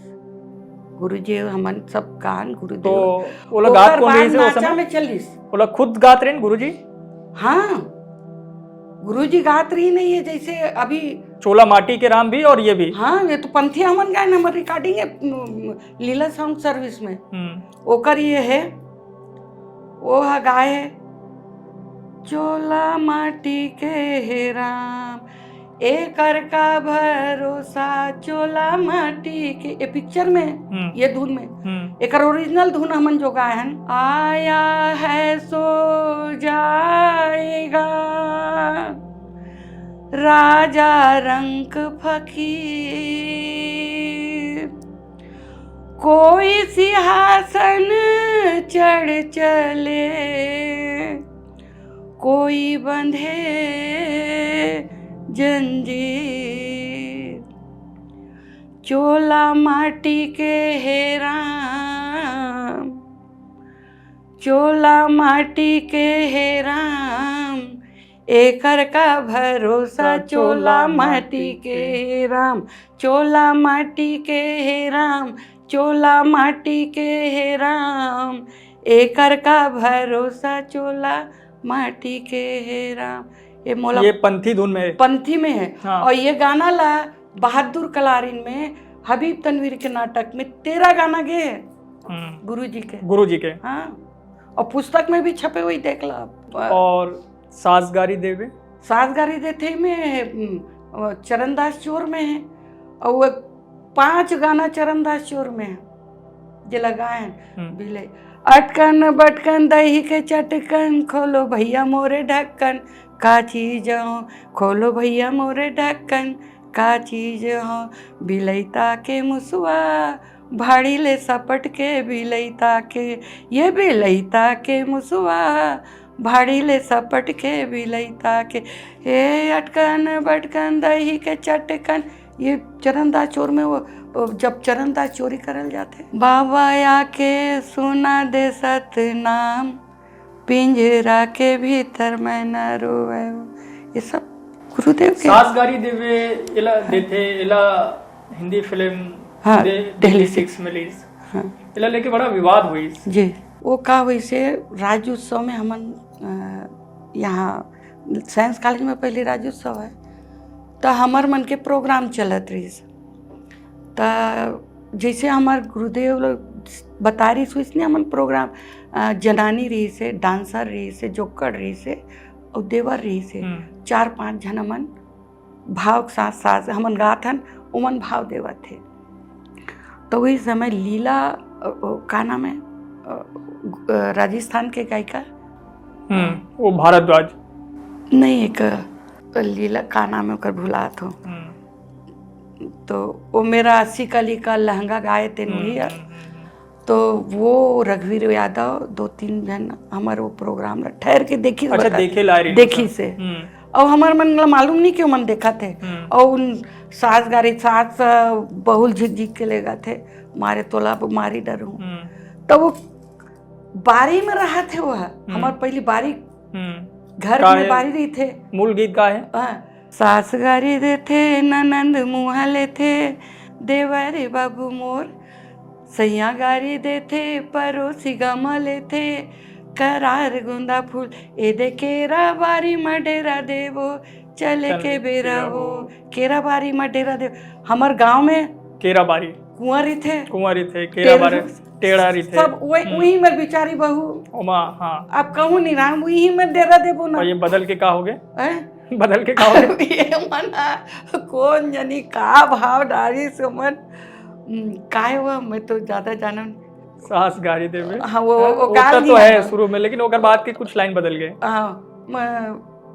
गुरुजी हमन सब गान गुरुदेव। तो ओला गात ओकर कौन बाद रहिस हे उस नाचा समय? में चलिस। ओला खुद गात रहे गुरुजी? हाँ, गुरुजी गात रही नहीं है, जैसे अभी चोला माटी के राम भी और ये भी। हाँ, ये तो पंथी हमन गाए ना, हमर रिकॉर्डिंग है, उम, लीला साउंड सर्विस में। हम्म। ओकर ये है, वो ह गाए है, चोला माटी के हे राम, एकर का भरोसा, चोला माटी के, ये पिक्चर में, हम्म। ये धुन में। हम्म। एकर ओरिजिनल धुन हमन जो गाए हन, आया है सो जाएगा राजा रंक फकीर, कोई सिंहासन चढ़ चले, कोई बंधे जंजीर। चोला माटी के हे राम, चोला माटी के हे राम, एकर का भरोसा, चोला माटी के हे राम, चोला माटी के हे राम, चोला माटी के हे राम, एकर का भरोसा, चोला माटी के हे राम, ये मोला ये पंथी धुन में है। पंथी में है। हाँ। और ये गाना ला बहादुर कलारिन में हबीब तनवीर के नाटक में तेरह गाना गए हैं हम्म। गुरु जी के। गुरु जी के। हाँ, और पुस्तक में भी छपे हुए, देख ला। और सास गारी देवे। सास गारी देथे में, हम्म, चरणदास चोर में है, और वो पांच गाना चरणदास चोर में है, जे लगाए हैं। हम्म। बिले अटकन बटकन दही के चटकन, खोलो भैया मोरे ढक्कन, का चीज हो, खोलो भैया मोरे ढक्कन, का चीज हो, बिलैता के मुसुआ, भाड़ी ले सपट के बिलैता के, ये बिलैता के मुसुआ, भाड़ी ले सपट के बिलैता के, ए अटकन बटकन दही के चटकन। ये चरणदास चोर में वो, वो जब चरणदास चोरी करल जाथे, बाबा आके सुना दे सतनाम, पिंजरा के भीतर मैं न रोवे। ये सब गुरुदेव के। सास गारी देवे, एला देथे, एला हिंदी फिल्म हाँ, दे-, दिल्ली दिल्ली सिक्स। सिक्स में रिलीज। हाँ। एला लेके बड़ा विवाद हुई। जी, वो का हुई से राज्योत्सव में हमन, अ, यहाँ साइंस कॉलेज में पहले राज्योत्सव है, तो हमर मन के प्रोग्राम चलत रहिस। त जैसे हमार गुरुदेव लोग बता रहिस, वैसने हमन प्रोग्राम, अ, जनानी रहिस हे, डांसर रहिस हे, जोक्कड़ रहिस हे, अउ देवर रहिस हे। हम्म। चार पांच झन हमन भाव के साथ साथ हमन गात हन, उमन भाव देवत हे। तो वही समय लीला, अ, अ, का नाम है, अ, अ, राजस्थान के गायिका? हम्म, वो भारद्वाज। नहीं, एक, अ, लीला का नाम है, ओकर भुलात हो। हम्म। तो वो मेरा अस्सी कली का लहंगा गाए थे, हम्म, वही है। हम्म, हम्म, हम्म। तो वो रघुवीर यादव, दो तीन जन हमारे वो प्रोग्राम ला ठहर के देखी, अच्छा, बता देखे ला रही देखी सब। से। हम्म। और हमारे मन ला मालूम नहीं कि मन देखा थे। हम्म। और उन सास गारी, सास, अ, बहुल झिक झिक के ले गए थे, मारे तोला मारी डरू। हम्म। तो वो बारी में रहा थे, वो हमार पहली बारी, हम्म। घर का में है? बारी रही थे। मूल गीत का है? हाँ। सास गारी देथे, ननंद मुहा लेथे, देवर बाबू मोर सैया गारी देथे, परोसी गमा लेथे, करार गुंदा फूल, ए दे केरा बारी म डेरा देवो, चले चले के बेरा हो, केरा बारी म डेरा देवो। हमर गांव में केरा बारी। कुआं रहिथे। कुआं रहिथे, केरा टेढ़-, बारी, टेढ़ा रहिथे। सब वही, हम्म। वही में बिचारी बहू। ओमा, हाँ। अब कहूँ नहीं राम, वही में डेरा देबो ना। और ये बदल के का हो गए? हैं? बदल के का हो गए? ये मना, कौन जानी का भाव डारी से मन, हम्म, काय हुआ, मैं तो ज्यादा जानन। सास गारी देवे। हाँ, वो, हाँ, वो वो गाल तो नहीं है है। शुरू में, लेकिन ओकर बाद के कुछ लाइन बदल गए। हाँ, म-,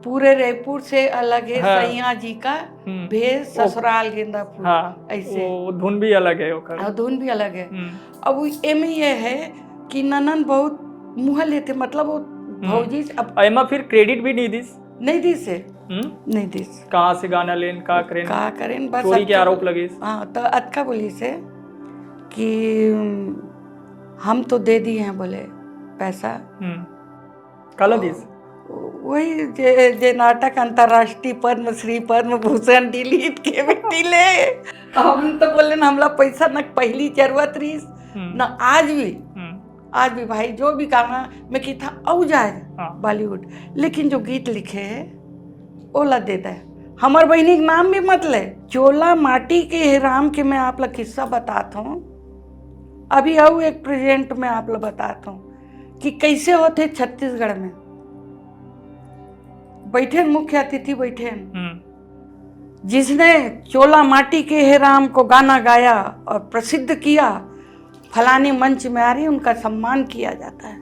पूरे रायपुर से अलग है हाँ। सैया जी का हम्म। भेष वो ससुराल गेंदा फूल, हाँ, ऐसे। वो धुन भी अलग है ओकर। हाँ, धुन भी अलग है। हम्म। अब वो एमे ये है कि ननन बहुत मुँह लेथे, मतलब वो हम्म। भौजी से अब और एमा फिर क्रेडिट भी नहीं दिस। नहीं दिस है। हम्म? नहीं दिस। कहाँ से गाना लेन, का करेन? का करेन, बस चोरी के अतका आरोप बोल-, लगिस। हाँ, तो अतका बोलिस हे कि, "हम तो दे दिए हैं," बोले, "पैसा।" हम्म। काला दिस? वही जे, जे नाटक अंतर्राष्ट्रीय पद्मश्री, पद्म भूषण, दिलीप के बेटी ले। हम तो बोले ना, हमला पैसा न पहली जरूरत रहिस, हम्म। न आज भी। हम्म। आज भी भाई जो भी गाना में की था, "औ जाए हाँ। बॉलीवुड," लेकिन जो गीत लिखे है, ओला दे दे। हमर बहिनी के नाम भी मत ले। चोला माटी के हे राम के मैं आप ला किस्सा बतात हूँ। अभी अउ एक प्रेजेंट में आप ला बतात हूँ कि कैसे होथे छत्तीसगढ़ में। बैठे मुख्य अतिथि बैठे, हम्म। जिसने चोला माटी के हे राम को गाना गाया और प्रसिद्ध किया, फलाने मंच में आ रही, उनका सम्मान किया जाता है।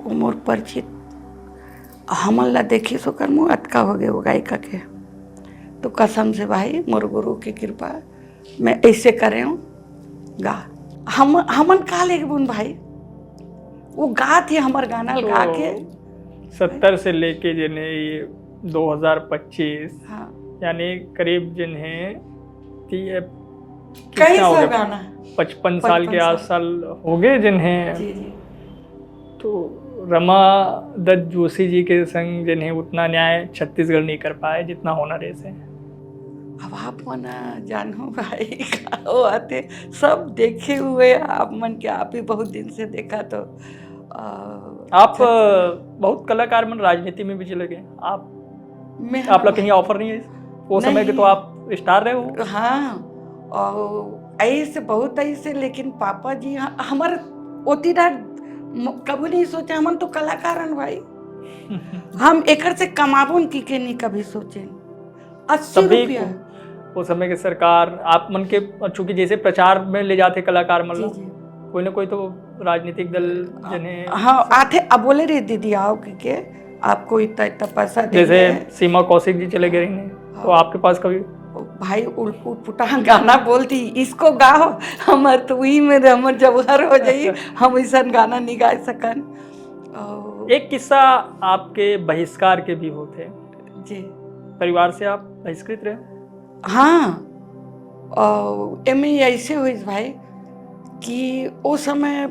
वो मोर परिचित, हमन ला देखिस ओकर मुँह अतका हो गए वो गायिका के। तो कसम से भाई, मोर गुरु की कृपा, मैं ऐसे करे हूँ, गा। हम, हमन का लेके बुन भाई, वो गात ही हमर गाना ल गा के। तो सत्तर से लेके जेने ये दो हज़ार पच्चीस, हाँ। यानी करीब जिन्हें ती-, कई कितना हो सौ गया? गाना। पचपन साल के पचपन साल। आसपास हो गए जिन्हें। जी, जी। तो रमा दत्त जोशी जी के संग जिन्हें उतना न्याय छत्तीसगढ़ नहीं कर पाए जितना होना रहे से। अब आप मन जानो भाई, का वो आते सब देखे हुए आप मन के, आप ही बहुत दिन से देखा तो आप अ, बहुत कलाकार मन राजनीति में भी चले गए। आप मैं आप लोग कहीं ऑफर नहीं है? वो समय के तो आप स्टार रहे हो। हाँ, और ऐसे बहुत ऐसे, लेकिन पापा जी ह-, हमर ओती डार म-, कभी नहीं सोचा, हमन तो कलाकार हन भाई। हम एकर से कमाबो न की के नहीं कभी सोचे। अस्सी तभी रुपया। वो समय के सरकार आप मन के, चूंकि जैसे प्रचार में ले जाते कलाकार मन जी, ला, जी। कोई ना कोई तो राजनीतिक दल जने हाँ, आथे, अब बोले रे दीदी आओ के, के आपको इतना, इतना पैसा देंगे। जैसे सीमा कौशिक जी चले गए रही, तो हाँ। आपके पास कभी भाई उल-, उटपुटांग गाना बोलती, "इसको गाओ, हमर तो वही में हमर जवाहर हो जाई, हम ऐसा गाना नहीं गा सकन।" और एक किस्सा आपके बहिष्कार के भी होते, जी। परिवार से आप बहिष्कृत रहे? हाँ, और एमे ऐसे होइस भाई कि ओ समय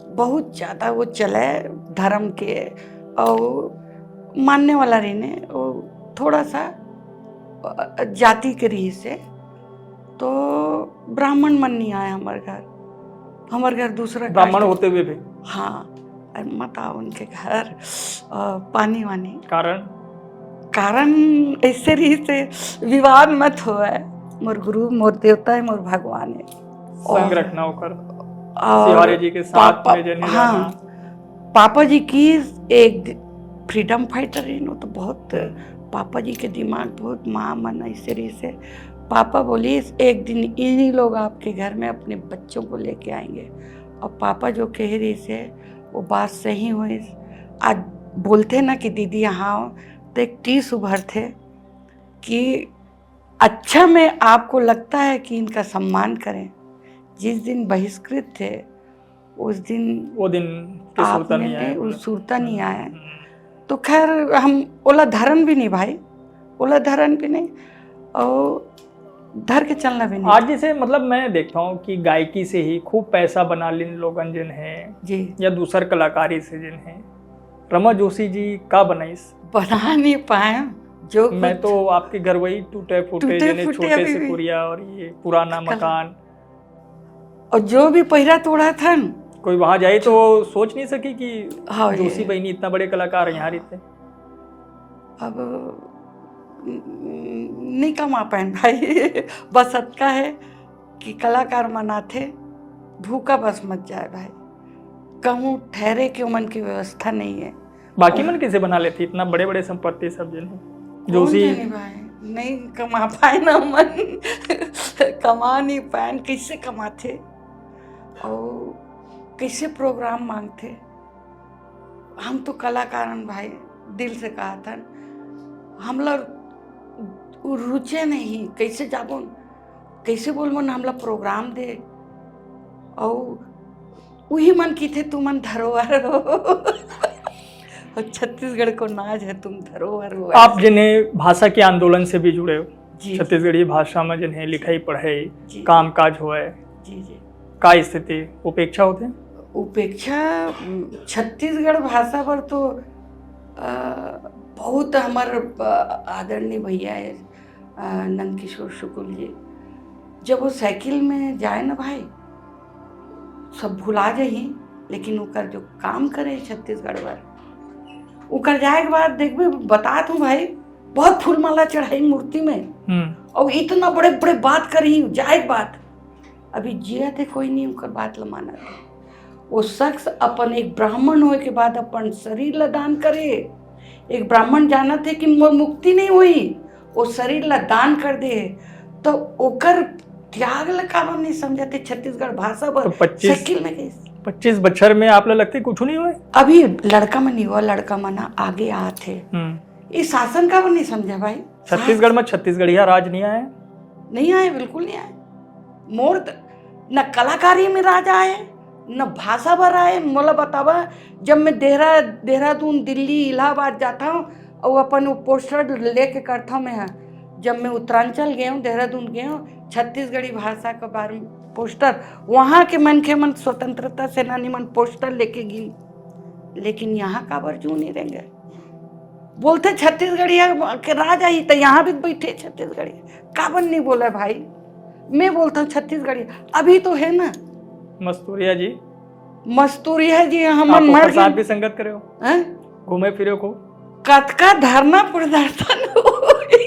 बहुत ज्यादा वो चले धर्म के, और मानने वाला रहिने, वो थोड़ा सा, अ, जाति के रहिसे, तो ब्राह्मण मन नहीं आए हमर घर, हमर घर दूसरा ब्राह्मण कास्ट होते हुए भी? हाँ, अरे मत आओ उनके घर, अ, पानी वानी। कारण? कारण ऐसे रहिसे, विवाद मत होए, मोर गुरु, मोर देवता है, मोर भगवान है। संग और रखना ओकर। और शिवारे जी के साथ पापा, में जनी हाँ, रहना। पापा जी की एक फ्रीडम फाइटर रहिन, वो तो बहुत, पापा जी के दिमाग बहुत माँ मन ऐसे रहिसे। पापा बोलिस, "एक दिन इन्हीं लोग आपके घर में अपने बच्चों को लेके आएंगे।" और पापा जो कहे रहिसे, वो बात सही होइस। आज बोलते ना कि दीदी यहाँ आओ, तो एक टीस उभरथे कि अच्छा में आपको लगता है कि इनका सम्मान करें। जिस दिन बहिष्कृत थे, उस दिन वो दिन के आप सुरता में नहीं आया, नहीं, वो बोला। सुरता नहीं आया। हम्म। तो खैर, हम ओला धरन भी नहीं भाई, ओला धरन भी नहीं, और धर के चलना भी नहीं। आज जैसे, मतलब, मैं देखता हूँ कि गायकी से ही खूब पैसा बना लेन लोगन जिन है, जी। या दूसर कलाकारी से जिन है, रमा जोशी जी का बनाइस? बना नहीं पाए, जो मैं कुछ तो आपके घर वही टूटे फूटे, टूटे जने फूटे छोटे अभी से भी। कुरिया और ये पुराना कल- मकान। और जो भी पहिरा तोड़ा था न, कोई वहां जाए तो सोच नहीं सकी कि हाँ, जोशी ये। बहनी इतना बड़े कलाकार यहाँ रहते। अब न-, नहीं कमा पाए भाई। बस अतका है कि कलाकार मन आथे, भूखा बस मत जाए भाई। कहूँ ठहरे के उमन की व्यवस्था नहीं है। बाकी मन कैसे बना लेती इतना बड़े-बड़े संपत्ति सब जन? कौन जोशी जाने भाई, नहीं कमा पाए ना मन। कमा नहीं पाए, कैसे कमाथे? और कैसे प्रोग्राम मांगथे? हम तो कलाकारन भाई, दिल से कहा था, हमला उ रुचे नहीं, कैसे जाबो, कैसे बोलबो ना, हमला प्रोग्राम दे। और उही मन की थे, "तुमन धरोहर हो।" और छत्तीसगढ़ को नाज है, "तुम धरोहर हो।" आप जिन्हें भाषा के आंदोलन से भी जुड़े हो, जी। छत्तीसगढ़ी भाषा में जिन्हें लिखाई पढ़ाई, जी। काम काज होए, जी, जी। का स्थिति, उपेक्षा होते? उपेक्षा, उम, छत्तीसगढ़ भाषा पर तो, अ, बहुत हमर, अ, आदरणीय भैया है, अ, नंदकिशोर शुक्ल जी, जब वो साइकिल में जाए ना भाई, सब भुला जाही, लेकिन ओकर जो काम करे छत्तीसगढ़ बर, ओकर जाए के बाद देखबे, बतात हूँ भाई, बहुत फूल माला चढ़ाई मूर्ति में, हम्म। और इतना बड़े बड़े बात करी जाए के बाद, अभी जियत हे कोई नहीं ओकर बात ल मानत हे। वो शख्स अपन एक ब्राह्मण होए के बाद अपन शरीर ला दान करे। एक ब्राह्मण जानत हे कि मोर मुक्ति नहीं होई, वो शरीर ला दान कर दे हे। तो ओकर त्याग ला काबर नहीं समझत हे? छत्तीसगढ़ भाषा बर तो पच्चीस, साइकिल में गइस। पच्चीस बछर में आप ला लगथे कुछ नहीं होए? अभी लड़का मन, युवा लड़का मन आगे आत हे। हम्म। ये शासन काबर नहीं समझे भाई? छत्तीसगढ़ में छत्तीसगढ़िया राज नहीं आए? नहीं आए, बिल्कुल नहीं आए। मोर त-, न कलाकारी में राज आए, न भाषा बर आए। मोला बतावा, जब मैं देहरा-, देहरादून, दिल्ली, इलाहाबाद जाता हूँ और अपन वो पोस्टर लेके करता हूँ मैं, हाँ, जब मैं उत्तरांचल गए हूँ, देहरादून गए हूँ, छत्तीसगढ़ी भाषा के बारे में पोस्टर, वहाँ के मनखे मन, स्वतंत्रता सेनानी मन पोस्टर लेके गिन, लेकिन यहाँ काबर जू नहीं रहेंगे? बोलथे छत्तीसगढ़िया के राज आही, त यहाँ भी बैठे छत्तीसगढ़िया। काबर नहीं बोला भाई? मैं बोलता हूँ छत्तीसगढ़िया अभी तो है ना। मस्तूरिया जी, मस्तूरिया जी, हमन आप मर ओकर साथ गए। भी संगत करे हो, हैं? घूमे फिरे हो खूब? कतका धरना प्रदर्शन होई।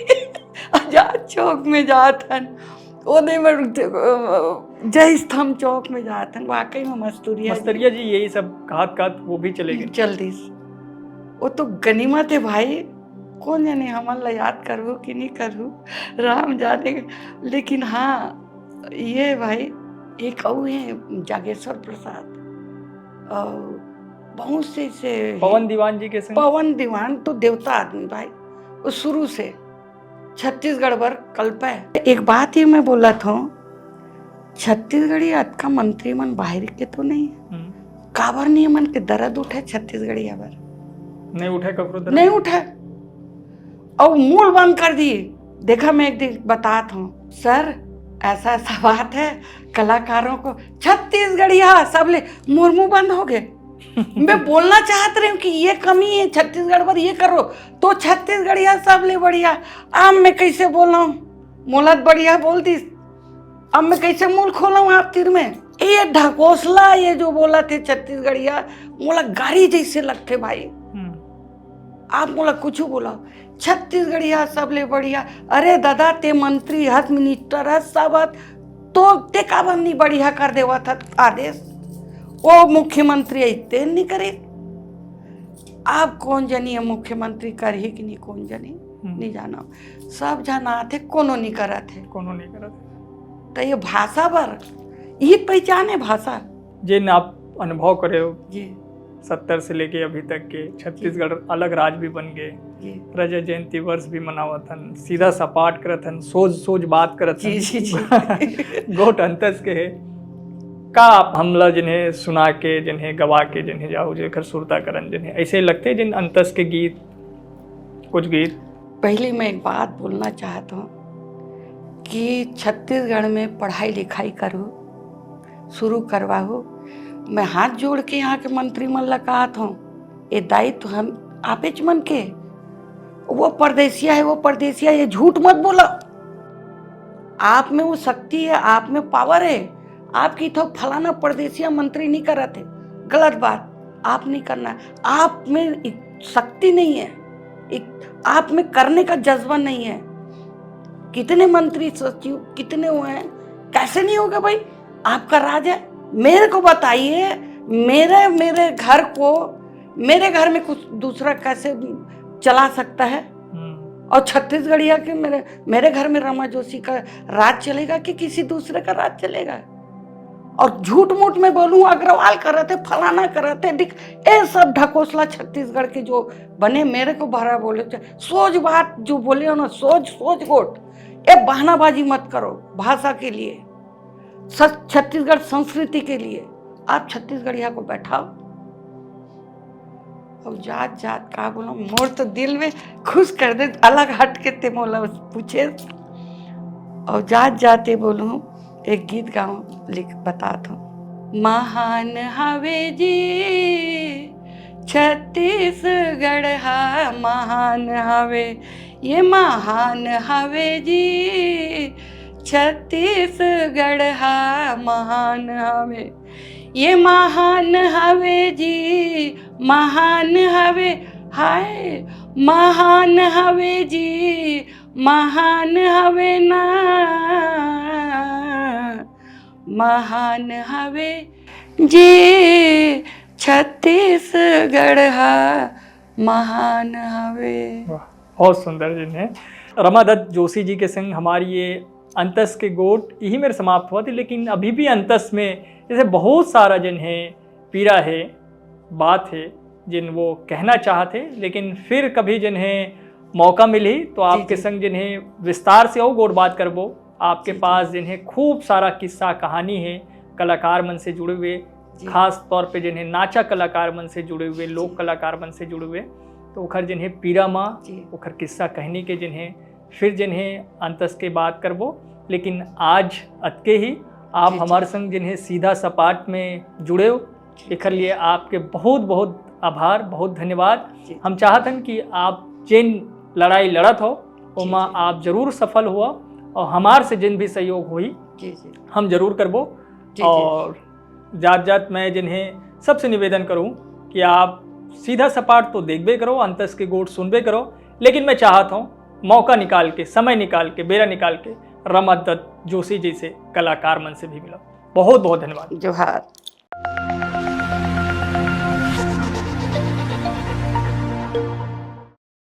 आजाद चौक में जात हन, ओदे में जय स्तंभ चौक में जात हन, वाकई में मस्तूरिया जी। मस्तरिया जी यही सब कहत कहत वो भी चले गए। चल दिस। वो तो गनीमत है भाई, कौन जाने हमन ला याद करहू कि नहीं करहू, राम जाने। लेकिन हाँ, ये भाई, एक अउ है जागेश्वर प्रसाद, और बहुत से, से पवन दीवान जी के संग। पवन दीवान तो देवता आदमी भाई, वो शुरू से छत्तीसगढ़ बर कल्पा है। एक बात ये मैं बोलत हूँ, छत्तीसगढ़ी अतका मंत्री मन बाहर के तो नहीं है, हम्म। काबर नहीं मन के दर्द उठे छत्तीसगढ़िया बर? नहीं उठे ककरो दर्द? नहीं उठे, और मूल बंद कर दिए। देखा, मैं एक दिन बतात हूँ सर, ऐसा ऐसा बात है, कलाकारों को छत्तीसगढ़िया सब ले, मुर्मू बंद हो गए। मैं बोलना चाहत रही हूँ कि ये कमी है छत्तीसगढ़ पर, ये करो तो छत्तीसगढ़िया सब ले बढ़िया। अब मैं कैसे बोलूँ, मोला त बढ़िया बोल दिस, अब मैं कैसे मुंह खोलूँ आप तीर में? ये ढकोसला, ये जो बोलत हे छत्तीसगढ़िया, मोला गारी जैसे लगथे भाई। हम्म। आप मोला कुछ बोला, छत्तीसगढ़िया सबले बढ़िया। अरे दादा, ते मंत्री हस, मिनिस्टर हस, सब हस, तो ते काबर नहीं बढ़िया कर देवत हस आदेश? वो मुख्यमंत्री अइते नहीं करे। आप कौन जनी है मुख्यमंत्री करही कि नहीं, कौन जनी हम्म। नहीं जाना। सब झन आथे, कोनो नहीं करत है। कोनो नहीं करत। तो ये भाषा बर, ये पहचान है भाषा। जिन आप अनुभव करे हो जी। सत्तर से लेके अभी तक के, छत्तीसगढ़ अलग राज्य भी बन गए, जी। रजत जयंती वर्ष भी मनावत हन, सीधा सपाट करत हन, सोच सोच बात करत जी, हन। जी, जी। गोठ अंतस के है। का आप हमला जिन्हें सुना के, जिन्हें गवा के, जिन्हें जाओ जेकर सुरता करन, जिन्हें ऐसे लगथे जिन अंतस के गीत, कुछ गीत? पहले मैं एक बात बोलना चाहता हूँ कि छत्तीसगढ़ में पढ़ाई लिखाई करो, शुरू करवाओ। मैं हाथ जोड़ के यहाँ के मंत्री मन ला कहत हूँ, ये दायित्व हम आपेच मन के। वो परदेसिया है, वो परदेसिया, ये झूठ मत बोला। आप में वो शक्ति है, आप में पावर है। आप कहिथो फलाना परदेसिया मंत्री नहीं करत है, गलत बात। आप नहीं करना है, आप में एक शक्ति नहीं है, एक आप में करने का जज्बा नहीं है। कितने मंत्री सचिव कितने हुए हैं, कैसे नहीं होगा भाई? आपका राज है। मेरे को बताइए, मेरे मेरे घर को, मेरे घर में कुछ दूसरा कैसे चला सकता है? हम्म। और छत्तीसगढ़िया के मेरे मेरे घर में रमा जोशी का राज चलेगा कि किसी दूसरे का राज चलेगा? और झूठ मूठ में बोलूं, अग्रवाल करत है, फलाना करत है, दिख, ये सब ढकोसला छत्तीसगढ़ के जो बने, मेरे को भरा बोले थे। सोच बात जो बोले हो ना, सोच सोच गोठ, ये बहानाबाजी मत करो भाषा के लिए, सच छत्तीसगढ़ संस्कृति के लिए। आप छत्तीसगढ़िया को बैठाओ। और जात जात का बोलो, मोर तो दिल में खुश कर दे, अलग हट के ते मोला पूछे। और जात जाते बोलूं, एक गीत गाऊं, लिख बतात हूं। महान हवे जी छत्तीसगढ़ हा, महान हवे, ये महान हवे जी छत्तीसगढ़ हा, महान हवे, ये महान हवे जी, महान हवे, हाय, महान हवे जी, महान हवे ना, महान हवे जी छत्तीसगढ़ हा, महान हवे। वाह, बहुत सुंदर जिन्हें। रमादत्त जोशी जी के संग हमारी ये अंतस के गोठ यही मेरे समाप्त हुआ थी, लेकिन अभी भी अंतस में जैसे बहुत सारा जिन्हें पीड़ा है, बात है, जिन वो कहना चाहते, लेकिन फिर कभी जिन्हें मौका मिली तो आपके जी। संग जिन्हें विस्तार से और गोठ बात करबो। आपके जी, जी। पास जिन्हें खूब सारा किस्सा कहानी है कलाकार मन से जुड़े हुए, जी। खास तौर पे जिन्हें नाचा कलाकार मन से जुड़े हुए, लोक कलाकार मन से जुड़े हुए, तो ओखर जिन्हें पीड़ा मा, जी। ओखर किस्सा कहनी के जिन्हें, फिर जिन्हें अंतस के बात करबो। लेकिन आज अतके ही। आप जी, जी। हमारे संग जिन्हें सीधा सपाट में जुड़े हो, एखर लिए आपके बहुत बहुत आभार, बहुत धन्यवाद। जी। हम चाहत हन कि आप जिन लड़ाई लड़त हो, ओमा जी। आप जरूर सफल हुआ और हमार से जिन भी सहयोग हुई, जी, जी। हम जरूर करबो। जी, जी। और जात जात मैं जिन्हें सबसे निवेदन करूं कि आप सीधा सपाट तो देखबे करो, अंतस के गोठ सुनबे करो, लेकिन मैं चाहत हूं मौका निकाल के, समय निकाल के, बेरा निकाल के रमादत्त जोशी जैसे कलाकार मन से भी मिलो। बहुत बहुत धन्यवाद। जोहार।